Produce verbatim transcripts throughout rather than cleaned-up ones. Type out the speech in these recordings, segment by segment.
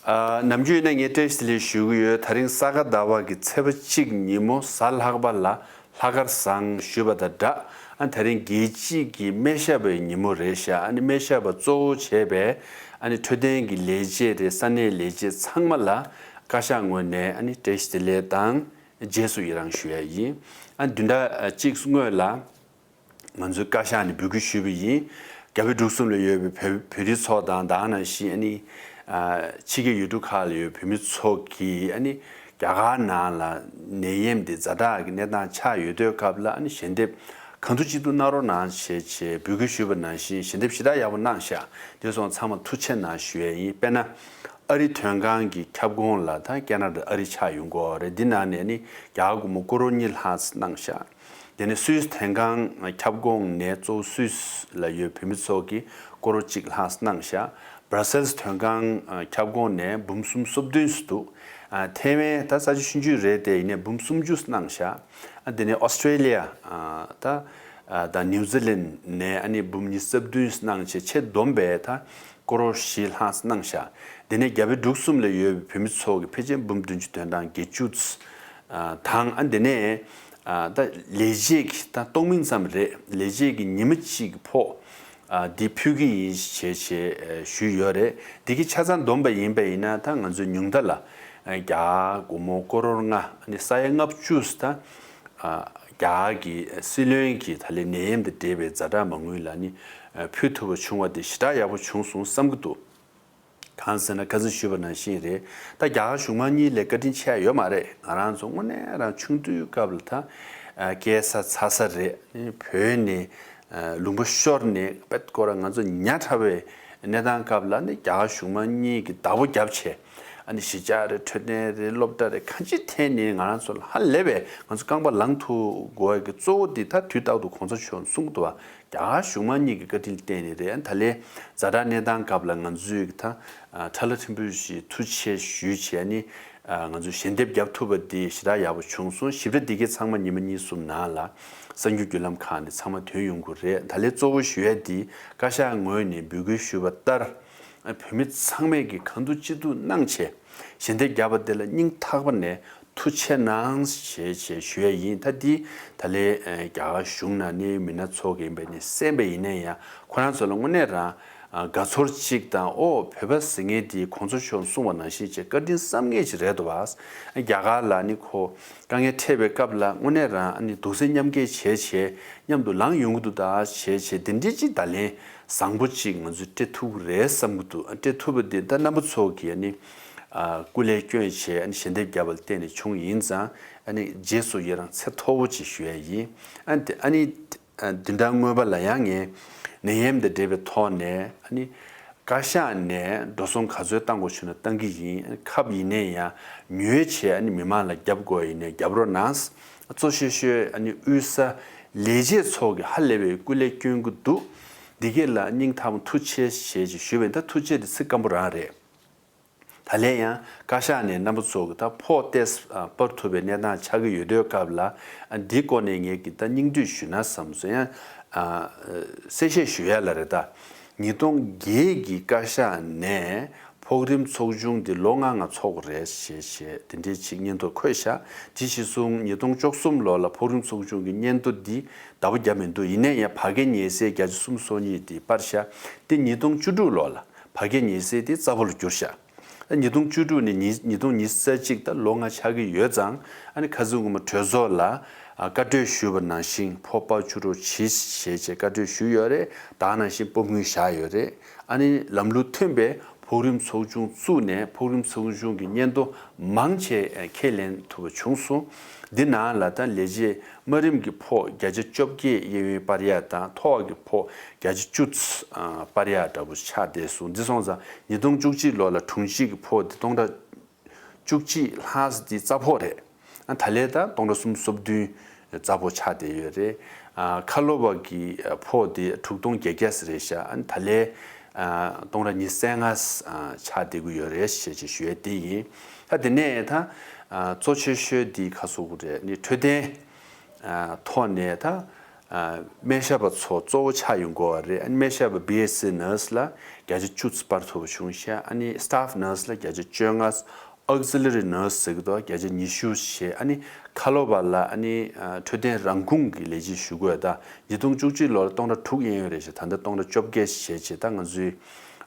ཨ། ནམ་རྒྱུན་ཡིན་ན་ངས་བཀྲ་ཤིས་བདེ་ལེགས་ཞུ་གི་ཡོད། དེ་རིང་ས་ག་ཟླ་བ་གི་ཚེས་པ་གཅིག་ཉིན་མོ་གཟའ་ལྷག་པ་ལ་ལྷག་དཀར་བཟང་ཞུས་པ་དང་སྦྲགས། ཨ། དེ་རིང་རྒྱལ་སྤྱི་གི་སྨན་ཞབས་པའི་ཉིན་མོ་རེད་ཤག་ཨ་ནི་སྨན་ཞབས་པ་གཙོ་བོ་བྱས་པའི་ཨ་ནི་འཕྲོད་བསྟེན་གྱི་ལས་བྱེད་རེད། ས་གནས་ལས་བྱེད་ཚང་མ་ལ་བཀའ་ཤག་ངོས་ནས་ཨ་ནི་བཀྲ་ཤིས་བདེ་ལེགས་དང་རྗེས་སུ་ཡི་རང་ཞུ་ཡ་ཡིན། ཨ། བདུན་ཕྲག་གཅིག་སྔོན་ལ། ང་ཚོའི་བཀའ་ཤག་ནས་འབོད་སྐུལ་ཞུས་པ་ཡིན། རྒྱ་བལ་འབྲུག་གསུམ་ལ་ཡོད་པའི་བོད་བོད་རིགས་ཚོ་དང་། ད་ག་ནང་བཞིན་ཨ་ནི། ཨ། ཕྱི་རྒྱལ་ཡུལ་གྲུ་ཁག་ལ་ཡོད་བོད་མི་ཚོ་གིས་ཨ་ནི་རྒྱ་གར་ནང་ལ་ནད་ཡམས་དེ་ཛ་དྲག་གི་གནས་སྟངས་ཆགས་ཡོད་དུས་སྐབས་ལ། ཨ་ནི་ཞལ་འདེབས་གང་ཐུབ་ཅི་ཐུབ་གནང་རོགས་གནང་བྱས་བྱས་འབོད་སྐུལ་ཞུས་པ་ནང་བཞིན་ཞལ་འདེབས་ཞེ་དྲག་ཡག་པོ་གནང་ཤག་དེ་སོང་ཚང་མ་ཐུགས་རྗེ་གནང་ཞུ་ཡས་ཡིན། དཔེར་ན། ཨ་རི་དོན་ཁང་གི་ཁྱབ་ཁོངས་ལ་ད་ཁེ་ན་ཌ་ཨ་རི་ཆགས་ཡོང་གི་ཡོད་རེད། འདི་ནང་ནས་ཨ་ནི་རྒྱ་གར་སྒོར་མོ་ཀོ་རོར་གཉིས་ལྷག་གནང་ཤག་དེ་ནས་སུད་སི་དོན་ཁང་ཁྱབ་ཁོངས་ནས་གཙོ་བོ་སུད་སི་ལ་ཡོད་བོད་མི་ཚོ་གིས་ཀོ་རོར་གཅིག་ལྷག་གནང་ཤག་བྷ་ར་སེལ་སི་དོན་ཁང་ཁྱབ་ཁོངས་ནས་འབུམ་སུམ་སོ་བདུན་ཙམ་འདུག་ཐེ་ཝན་ད་ས་ཆ་ཆུང་ཆུང་རེད་དེ། ཡིན་ནའི་འབུམ་སུམ་ཅུ་གནང་ཤག་ཨ། དེ་ནས་ཨོ་སི་ཀྲེ་ལི་ཡ། ཨ། ད། ཨ། དང་ནིའུ་ཛི་ལན་ནས་ཨ་ནི་འབུམ་ཉི་ཤུ་རྩ་བདུན་གནང་བྱས་ཆེས་བསྡོམས་པས་ད་ཀོ་རོར་བཞི་ལྷག་གནང་ཤག་དེ་ནས་རྒྱ་བལ་འབྲུག་གསུམ་ལ་ཡོད་པའི་བོད་མི་ཚོ་གིས་ཕལ་ཆེར་འབུམ་བདུན་ཅུ་དོན་གྲངས་བརྒྱད་ཅུ། ཨ། དང་། ཨ། དེ་ནས། ཨ། ད་ལས་བྱེད་ཀྱི་ད་སྟོང་མིན་ཙམ་རེད། ལས་བྱེད་ཀྱི་ཉི་མ་གཅིག་གི་ཕོགས། ཨ། འདི་ཕུལ་གྱི་ཡིན་ཞེས་བྱས་ཞུས་ཡོད་རེད། འདི་གི་ཆ་ཚང་བསྡོམས་པ་ཡིན་པ་ཡིན་ན། ད་ང་ཚོའི་ཉུང་མཐའ་ལ་རྒྱ་གར་སྒོར་མོ་ཀོ་རོར་ལྔ། ཨ་ནི་ས་ཡ་ལྔ་བཅུ་ད། ཨ། རྒྱ་གར་གྱི་སྲིད་བློན་གྱིས་ད་ལན་ནད་ཡམས་དང་འབྲེལ་བའི་ཛ་དྲག་མ་དངུལ་ལ་ནི་ཕུལ་ཐུབ་པ་བྱུང་བ་དེ་ཞེ་དྲག་ཡག་པོ་བྱུང་སོང་བསམ་གྱི་འདུག་གང་ཟེར་ན། ཁ་སང་ཞུས་པ་ནང་བཞིན་རེད། ད་རྒྱ་གར་གཞུང་མང་གཉིས་ལས་བཀའ་དྲིན་ཆེ་ཡ་ཡོད་མ་རེད། ང་རང་ཚོ་དངོས་གནས་རང་ཆུང་དུས་སྐབས་ལ་ད། ཨ། སྐྱེས་ས་འཚར་ས་རེད། བོད་ནས། ཨ། ལུང་པ་ཤོར་ནས་དཔེ་ཁོ་རང་ང་ཚོ་ཉག་ཕྲ་བའི་གནས་སྟངས་སྐབས་ལ་ནི་རྒྱ་གར་གཞུང་མང་གཉིས་ཀྱིས་བདག་པོ་བརྒྱབ་བྱས། ཨ་ནི་གཞིས་ཆགས་རེད། འཕྲོད་བསྟེན་རེད། སློབ་གྲྭ་རེད། གང་ཅིའི་ཐད་ནས་ང་རང་ཚོ་ལ་ཧ་ལས་པའི་ང་ཚོ་རྐང་པ་ལངས་ཐུབ་དགོས་ཀྱི་གཙོ་བོ་འདི་ད་དུས་རྟག་ཏུ་གོང་ས་མཆོག་གསུང་གི་འདུག་བ། རྒྱ་གར་གཞུང་མང་གཉིས་ཀྱི་བཀའ་དྲིན་བརྟེན་ནས་རེད། ད་ལན་ཛ་དྲག་གནས་སྟངས་སྐབས་ལ་ང་ཚོས་ད། ཨ། ཁྲ་ལ་ཕྲན་བུ་ཞིག་ཐུགས་རྗེ་ཆེ་ཞུས་བྱས་ནི། ཨ། ང་ཚོས་ཞལ་འདེབས་བརྒྱབ་ཐུབ་པ་འདི་ཞེ་དྲག་ཡག་པོ་བྱུང་སོང་། ཞིབ་ཕྲ་འདི་གའི་ཚང་མ་ཉི་མ་གཉིས་གསུམ་ནང་ལ་གསར་འགྱུར་བརྒྱུད་ལམ་ཁག་ནས་ཚང་མ་ཐོན་ཡོང་གི་རེད། ད་ལན་གཙོ་བོ་ཞུ་ཡ་འདི་བཀའ་ཤག་ངོས་ནས་འབོད་སྐུལ་ཞུས་པ་ལྟར། ཨ། བོད་མི་ཚང་མས་ཀྱི་གང་ཐུབ་ཅི་ཐུབ་གནང་བྱས་ཞལ་འདེབས་བརྒྱབ་པ་དེ་ལ་སྙིང་ཐག་པ་ནས་ཐུགས་རྗེ་ཆེ་གནང་ཞེས་བྱས་ཞུ་ཡ་ཡིན། ད་འདི་ད་ལན། ཨ། རྒྱ་གར་གཞུང་ནང་ནས་མི་སྣ་ཚོ་གི་ཡིན་པ་ནི་གསན་པ་ཡིན་ན་ཡང་ཁོ་རང་ཚོ་ལ་དངོས་གནས་རང་། ཨ། དགའ་ཚོར་གཅིག་དང་། ཨོ། བོད་པ་ཟེར་མཁན་འདི་གོང་ས་མཆོག་གསུངས་པ་ནང་བཞིན་བྱས་བཀའ་དྲིན་བསམ་མཁན་ཅིག་རེད་འདུག་བ། རྒྱ་གར་ལ་ནི་ཁོ་དཀའ་ངལ་འཕྲད་པའི་སྐབས་ལ་དངོས་གནས་རང་ནི་སྡུག་སེམས་མཉམ་སྐྱེད་བྱས་བྱས་མཉམ་དུ་ལངས་ཡོང་གི་འདུག་ད་བྱས་བྱས་དེ་འདྲའི་ཅིག་ད་ལན་བཟང་པོ་ཅིག་ང་ཚོས་སྤྲད་ཐུབ་ཀྱི་རེད་བསམ་གྱི་འདུག་སྤྲད་ཐུབ་པ་འདི་ད་རྣམ་པ་ཚོ་གིས་ནི། ཨ། སྐུ་ལས་བསྐྱོན་བྱས་ཨ་ནི་ཞལ་འདེབས་བརྒྱབ་པ་ལ་བརྟེན་ནས་བྱུང་ཡིན་ཙང་། ཨ་ནི་རྗེས་སུ་ཡི་རང་ཚད་མཐོ་པོ་ཅིག་ཞུ་ཡ་ཡིན། ཨ་ནི་ཨ་ནི། ཨ། བདུན་ཕྲག་སྔོན་པ་ལ་ཡང་ངས་ནད་ཡམས་དང་འབྲེལ་བའི་ཐོག་ནས། ཨ་ནི་བཀའ་ཤག་ནས་འགྲོ་སོང་ག་ཚོད་བཏང་དགོས་བྱུང་ན་བཏང་གི་ཡིན། ཁབ་ཡིན་ནའི་ཡང་ཉོས་བྱས་ཨ་ནི་མི་མང་ལ་རྒྱབ་དགོས་ཡིན་ནའི་རྒྱབ་རོགས་གནང་། གཙོ་ཆེ་ཤོས་ཨ་ནི་དབུས་ས་ལས་བྱེད་ཚོ་གིས་ཧ་ལས་པའི་སྐུ་ལས་བསྐྱོན་གྱི་འདུག་འདི་གས་ལ་སྙིང་ཐག་པ་ཐུགས་རྗེ་ཆེ་ཞེས་ཞུས་པ་ཡིན། ད་ཐུགས་རྗེ་དེ་ཚིག་སྐམ་པོ་རང་རེད། ད་ལན་ཡང་བཀའ་ཤག་ནས་རྣམ་པ་ཚོ་གི་ད་ཕོགས་ཏོག་ཙམ་སྤར་ཐུབ་པའི་གནས་སྟངས་ཆགས་ཀྱི་ཡོད་དུས་སྐབས་ལ། ཨ། འདིའི་སྐོར་ནས་ངས་ཀྱི་ད་སྙིང་བསྡུས་ཞུས་ན་བསམ་སོང་། ཡང་། ཨ། གསལ་བཤད་ཞུ་ཡ་ལ་རེད། ད་ཉིས་སྟོང་བརྒྱད་ཀྱི་བཀའ་ཤག་ནས་ཕོགས་རིམ་ཚོགས་ཆུང་འདི་ལོ་ལྔ་ལྔ་ཚོགས་དགོས་རེད་ཞེས་བྱས་དེ་འདྲའི་ཅིག་སྙན་ཐོ་འཁོད་ཤག་དེ་གཞིར་བཟུང་ཉིས་སྟོང་བཅུ་གསུམ་ལོ་ལ་ཕོགས་རིམ་ཚོགས་ཆུང་གི་སྙན་ཐོ་འདི་བདག་པོ་བརྒྱབ་མི་འདུག་ཡིན་ནའི་ཡང་བར་བརྒལ་ཉེས་སེལ་བརྒྱ་ཆ་སུམ་ཅུ་སོ་གཉིས་འདི་སྤར་ཤག་དེ་ཉིས་སྟོང་བཅུ་དྲུག་ལོ་ལ་བར་བརྒལ་ཉེས་སེལ་དེ་རྩ་བོ་ལ་བསྒྱུར་ཤག་ཉིས་སྟོང་བཅུ་དྲུག་ནས་ཉིས་ཉིས་སྟོང་ཉི་ཤུ་རྩ་གཅིག་ད་ལོ་ལྔ་ཆགས་ཀྱི་ཡོད་ཙང་། ཨ་ནི་ཁ་སང་དགོང་མོ་གྲོས་ཚོགས་ལ་ཨ་བཀའ་གྲོས་ཞུས་པ་ནང་བཞིན་ཕོགས་སྤར་བཅུག་རོགས་གྱིས་ཞེས་བྱས་བཀའ་གྲོས་ཞུས་ཡོད་རེད། ད་ག་ནང་བཞིན་སྤོབས་དངུལ་བཞག་ཡོད་རེད། ཨ་ནི་ལམ་ལུགས་མཐུན་པའི་ཕོགས་རིམ་ཚོགས་ཆུང་བཙུགས་ནས་ཕོགས་རིམ་ཚོགས་ཆུང་གི་སྙན་ཐོ་མང་ཆེ་ཁས་ལེན་ཐུབ་པ་བྱུང་སོང་། འདི་ནང་ལ་ད་ལས་བྱེད་དམའ་རིམ་གྱི་ཕོགས་བརྒྱ་ཆ་བཅོ་བརྒྱད་གཡས་གཡོན་སྤར་ཡ་དང་། མཐོ་བ་གི་ཕོགས་བརྒྱ་ཆ་བཅུ་ཙམ་སྤར་ཡ་འདྲ་པོ་ཆགས་བསྡད་སོང་། འདི་སོང་ཙང་ཉིས་སྟོང་བཅུ་གཅིག་ལོ་ལ་དྲུང་ཆེ་གི་ཕོགས་འདི་སྟོང་ཕྲག་བཅུ་གཅིག་ལྷག་ཙམ་འདི་རྩ་ཕོགས་རེད། ཨ། ད་ལན་ད་སྟོང་ཕྲག་སུམ་ཅུ་སོ་བདུན་རྩ་ཕོགས་ཆགས་བསྡད་ཡོད་རེད། ཨ། ཁ་ལོ་བ་གི་ཕོགས་འདི་དྲུག་སྟོང་བརྒྱད་བརྒྱ་ཙམ་རེད་ཤག་ཨ། ད་ལན་ཨ་སྟོང་ཕྲག་ཉི་ཤུ་རྩ་ལྔ་ཆགས་བསྡད་ཀྱི་ཡོད་རེད་ཞེས་ཅིག་ཞུ་ཡས་དེ་ཡིན། ད་དེ་ནས་ད་ཨ་གཙོ་ཆེ་ཤོས་འདི་ག་ཟེར་དགོས་རེད། ནི་འཕྲོད་བསྟེན་ཨ་ཐོག་ནས་ད་ སྨན་ཞབས་པ་ཚོ་གཙོ་བོ་ཆགས་ཡོང་གི་ཡོད་རེད། ཨ་ནི་སྨན་ཞབས་པ་B S C nurse ལ་བརྒྱ་ཆ་བཅུ་ཙམ་སྤར་ཐུབ་པ་བྱུང་ཤག་ཨ་ནི་staff nurse ལ་བརྒྱ་ཆ་བཅོ་ལྔ། auxiliary nurse ཟེར་གྱི་འདུག་བརྒྱ་ཆ་ཉི་ཤུ་བྱས། ཨ་ནི་ཁ་ལོ་བ་ལ་ཨ་ནི་འཕྲོད་བསྟེན་རང་ཁུངས་ཀྱི་ལས་བྱེད་ཞུ་དགོས། ད་ཉིས་སྟོང་བཅུ་གཅིག་ལོ་ལ་སྟོང་ཕྲག་དྲུག་ཡན་ཡོད་རེད་ཤག་ད་ལྟ་སྟོང་ཕྲག་བཅོ་བརྒྱད་བྱས་བྱས། ད་ང་ཚོས་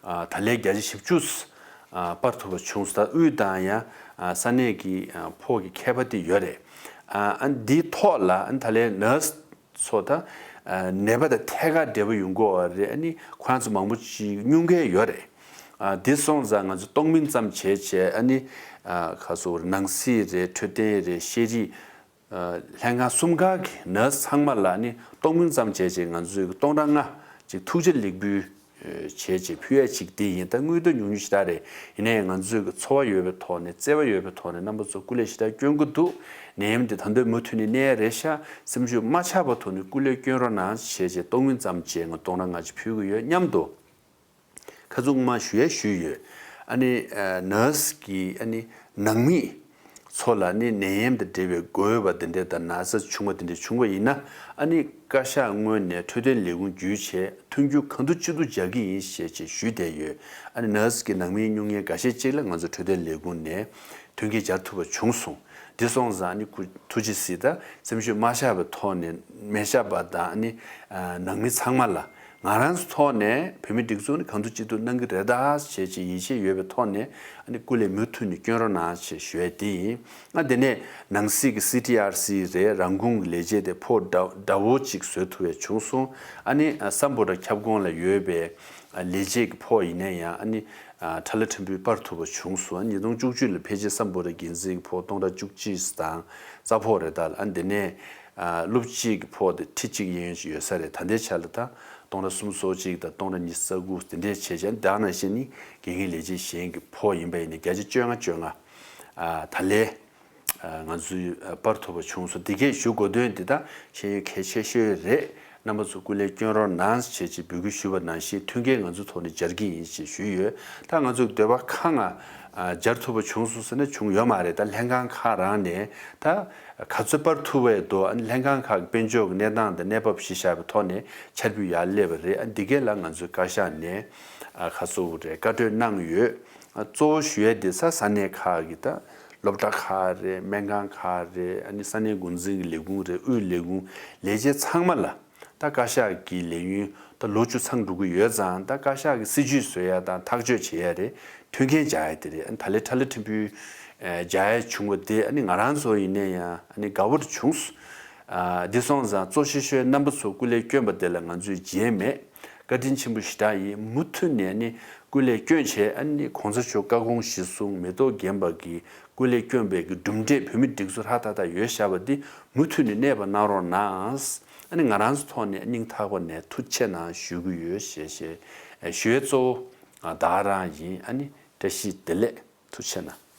ད་ལན་བརྒྱ་ཆ་བཞི་བཅུ་སྤར་ཐུབ་པ་བྱུང་སོང་། ད་དབུས་དང་ཡང་ས་གནས་ཀྱི་ཕོགས་ཀྱི་ཁྱད་པར་དེ་ཡོད་རེད། ཨ་འདིའི་ཐོག་ལ་ཨ་ནི་ད་ལན་nurse ཚོ་ད་ནད་པ་དང་ཐད་ཀར་འབྲེལ་བ་ཡོང་གི་ཡོད་རེད། ཨ་ནི་ཁོ་རང་ཚོ་མང་པོ་ཅིག་སྨྱོ་མཁན་ཡོད་རེད། ཨ་འདི་སོང་ཙང་ང་ཚོ་གཏོང་མིན་ཙམ་བྱས་བྱས། ཨ་ནི་ཨ་ཁ་སོ་ནང་སྲིད་རེད། འཕྲོད་བསྟེན་རེད། ཤེས་རིག་ཨ་ལྷན་ཁང་གསུམ་ཀ་གི་nurse ཚང་མ་ལ་ཨ་ནི་གཏོང་མིན་ཙམ་བྱས་བྱས་ང་ཚོས་སྟོང་ཕྲག་ལྔ་ཅིག་ཐུགས་རྗེ་ལེགས་འབུལ་བྱས་བྱས་ཕུལ་ཡ་ཅིག་དེ་ཡིན། ད་དངུལ་རྡོ་ཉུང་ཉུང་ཞེ་དྲག་རེད། ཡིན་ནའི་ང་ཚོས་ཀྱི་ཚོར་བ་ཡོད་པའི་ཐོག་ནས། བརྩེ་བ་ཡོད་པའི་ཐོག་ནས་རྣམ་པ་ཚོ་སྐུ་ལས་ཞེ་དྲག་སྐྱོན་གྱི་འདུག་ནད་ཡམས་འདི་ད་དུང་མུ་མཐུད་ནས་གནས་རེད་ཤག་སེམས་ཤུགས་མ་ཆག་པའི་ཐོག་ནས་སྐུ་ལས་སྐྱོན་རོགས་གནང་བྱས་བྱས། གཏོང་མིན་ཙམ་བྱས་ང་སྟོང་ཕྲག་ལྔ་ཅིག་ཕུལ་གྱི་ཡོད། མཉམ་དུ་ཁ་ཚུགས་མ་ཞུ་ཡས་ཞུས་ཡོད། ཨ་ནི་ཨ་nurse གི་ཨ་ནི་ནང་མི་ཚོ་ལ་ནི་ནད་ཡམས་དང་འབྲེལ་བའི་འགོས་པ་འདི་འདྲས་དང་ན་ཚ་བྱུང་བ་འདི་འདྲས་བྱུང་བ་ཡིན་ན། ཨ་ནི་བཀའ་ཤག་ངོས་ནས་འཕྲོད་བསྟེན་ལས་ཁུངས་བརྒྱུད་བྱས་མཐུན་འགྱུར་གང་ཐུབ་ཅི་ཐུབ་རྒྱག་གི་ཡིན་ཞེས་བྱས་ཞུས་བསྡད་ཡོད། ཨ་ནི་nurse གི་ནང་མིའི་སྨྱུང་གནས་འགའ་ཤས་ཅིག་ལ་ང་ཚོ་འཕྲོད་བསྟེན་ལས་ཁུངས་ནས་མཐུན་རྐྱེན་སྦྱར་ཐུབ་པ་བྱུང་སོང་། འདི་སོང་ཙང་ཨ་ནི་སྐུ་ཐུགས་རྗེ་གཟིགས། ད་སེམས་ཤུགས་མ་ཆག་པའི་ཐོག་ནས་སྨན་ཞབས་པ་དང་ཨ་ནི་ཨ་ནང་མི་ཚང་མ་ལ་ང་རང་ཚོ་ཐོག་ནས་བོད་མིའི་སྒྲིག་འཛུགས་ནས་གང་ཐུབ་ཅི་ཐུབ་གནང་གི་རེད་ད་ཞེས་བྱས་ཡིད་ཆེས་ཡོད་པའི་ཐོག་ནས། ཨ་ནི་སྐུ་ལས་མུ་མཐུད་ནས་སྐྱོན་རོགས་གནང་ཞེས་ཞུ་ཡ་དེ་ཡིན། ཨ་དེ་ནས་ནང་སྲིད་ཀྱི་C T R C རེད། རང་ཁུངས་ཀྱི་ལས་བྱེད་དེ་ཕོགས་འདྲ་འདྲ་བོ་ཅིག་བཟོ་ཐུབ་པ་བྱུང་སོང་། ཨ་ནི་ཨ་སམ་བྷོ་ཊ་ཁྱབ་ཁོངས་ལ་ཡོད་པའི་ཨ་ལས་བྱེད་ཀྱི་ཕོགས་ཡིན་ན་ཡང་ཨ་ནི་ཨ་ཁྲ་ལ་ཕྲན་བུ་སྤར་ཐུབ་པ་བྱུང་སོང་། ཨ་ཉིས་སྟོང་བཅུ་གཅིག་ལ་ཕལ་ཆེར་སམ་བྷོ་ཊ་འགན་འཛིན་གྱི་ཕོགས་སྟོང་ཕྲག་བཅུ་གཅིག་དང་རྩ་ཕོགས་རེད་ད། ཨ་དེ་ནས་ཨ་སློབ་སྤྱི་གི་ཕོགས་དེ་ཁྲི་གཅིག་གཡས་གཡོན་ཞིག་ཡོད་ས་རེད། ད་ལྟའི་ཆ་ལ་ད་སྟོང་ཕྲག་སུམ་ཅུ་སོ་གཅིག་དང་སྟོང་ཕྲག་ཉི་ཤུ་རྩ་དགུ་དེ་འདྲས་བྱས་བྱས། ད་ནང་བཞིན་ནི་དགེ་རྒན་ལས་བྱེད་གཞན་གྱི་ཕོགས་ཡིན་པ་ཡིན་ན་བརྒྱ་ཆ་བཅོ་ལྔ་བཅོ་ལྔ་ཨ་ད་ལས་ང་ཚོས་སྤར་ཐུབ་པ་བྱུང་སོང་། འདི་གས་ཞུ་དགོས་དོན་འདི་ད་ཤེས་ཡོན་གལ་ཆེ་ཤོས་རེད། རྣམ་པ་ཚོ་སྐུ་ལས་སྐྱོན་རོགས་གནང་ཞེས་ཅིག་འབོད་སྐུལ་ཞུས་པ་ནང་བཞིན་མཐུན་རྐྱེན་ང་ཚོའི་ཐོག་ནས་སྦྱར་གྱི་ཡིན་ཞེས་ཞུས་ཡོད། ད་ང་ཚོ་འདོད་པ་ཁ་ང་སྦྱར་ཐུབ་པ་བྱུང་སོང་ཟེར་ན་བྱུང་ཡོད་མ་རེད། ད་ལྷན་ཁང་ཁག་རང་ནས་ད་ག་ཚོད་སྤར་ཐུབ་པའི་དོ། ལྷན་ཁང་ཁག་གི་དཔལ་འབྱོར་གྱི་གནས་སྟངས་དང་གནས་བབ་གཞི་བཞག་པའི་ཐོག་ནས་འཆར་འབུལ་ཡར་སླེབས་པ་རེད། ཨ་འདི་གས་ལ་ང་ཚོའི་བཀའ་ཤག་ནས་ཨ་ཁ་སོ་བོ་རེད། བཀའ་འཁྲོལ་གནང་ཡོད། ཨ་གཙོ་བོ་ཞུ་ཡས་དེ་ས་ས་གནས་ཁག་གི་ད་སློབ་གྲྭ་ཁག་རེད། སྨན་ཁང་ཁག་རེད། ཨ་ནི་ས་གནས་འགོ་འཛིན་གྱི་ལས་ཁུངས་རེད། དབུས་ལས་ཁུངས་ལས་བྱེད་ཚང་མ་ལ་ད་བཀའ་ཤག་གི་ལས་ཡུན་ད་ལོ་བཅུ་ཚང་འགྲོ་གི་ཡོད་ཙང་། ད་བཀའ་ཤག་གི་སྲིད་ཇུས་བཟོ་ཡ་དང་ཐག་གཅོད་བྱེད་ཡ་རེད། མཐུན་རྐྱེན་སྦྱར་ཡ་དེ་རེད། ཨ་ནི་ད་ལས་ཁྲ་ལ་ཕྲན་བུ་སྦྱར་ཡ་བྱུང་བ་དེ་ཨ་ནི་ང་རང་ཚོ་ཡིན་ན་ཡང་ཨ་ནི་དགའ་བོ་རུ་བྱུང་སོང་། ཨ་འདི་སོང་ཙང་གཙོ་ཆེ་ཤོས་རྣམ་པ་ཚོ་སྐུ་ལས་བསྐྱོན་པ་དེ་ལ་ང་ཚོས་རྗེས་མེད་བཀའ་དྲིན་ཆེན་པོ་ཞེ་དྲག་ཡིན། མུ་མཐུད་ནས་ནི་སྐུ་ལས་བསྐྱོན་བྱས། ཨ་ནི་གོང་ས་མཆོག་བཀའ་དགོངས་གཞིར་བཟུང་མེ་ཏོག་རྒན་པ་གིས་སྐུ་ལས་བསྐྱོན་པའི་གི་གྲུབ་འབྲས་བོད་མི་སྒྲིག་འཛུགས་ཧྲ་ཐག་ཐག་ཡོད་བཞག་པ་འདི་མུ་མཐུད་ནས་གནས་པ་གནང་རོགས་གནང་། ཨ་ནི་ང་རང་ཚོ་ཐོག་ནས་སྙིང་ཐག་པ་ནས་ཐུགས་རྗེ་ཆེ་གནང་ཞུ་གི་ཡོད་ཞེས་ཞེས་ཞུ་ཡས་གཙོ་བོ་ད་ག་རང་ཡིན། ཨ་ནི་བཀྲ་ཤིས་བདེ་ལེགས། ཐུགས་རྗེ་ཆེ་གནང་།